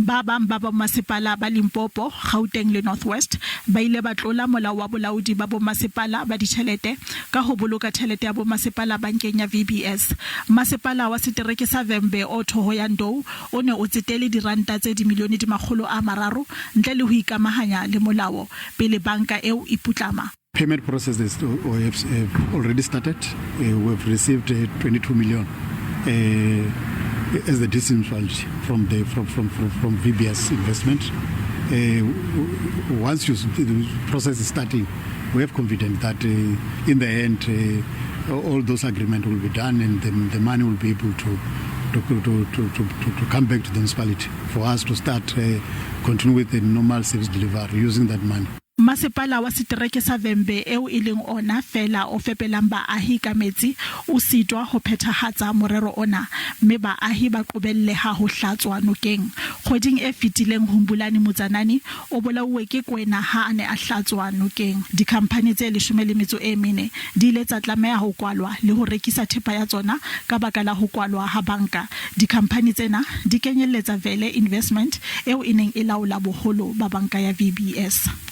Ba bang ba bommasepala ba Limpopo, Gauteng le North West ba ile ba tlola molao wa bolaodi ba bommasepala ba ditjhelete ka ho boloka tjhelete ya bommasepala bankeng ya VBS. Masepala wa setereke sa Vhembe o Thohoyandou o ne o tsetele diranta tse dimilione di 300 ntle le ho ikamahanya le molao pele banka eo e putlama. Payment processes have already started. We've received 22 million as the disbursement from the from from from, from VBS investment. Once you, the process is starting, we have confidence that in the end all those agreements will be done and the money will be able to come back to the municipality for us to start continue with the normal service delivery using that money. Masepala wa setereke sa Vhembe eo e leng ona feela o fepelang baahi ka metsi o sitwa ho phethahatsa morero ona mme baahi ba qobelleha ho hlatswa nokeng. Kgweding e fetileng Humbulani Mutsanani o bolauwe ke kwena ha a ne a hlatswa nokeng. Dikhamphani tse 14 di ile tsa tlameha ho kwalwa le ho rekisa thepa ya tsona ka baka la ho kwalwa ha banka. Dikhamphani tsena di kenyelletsa Vele Investment eo e neng e laola boholo ba banka ya VBS.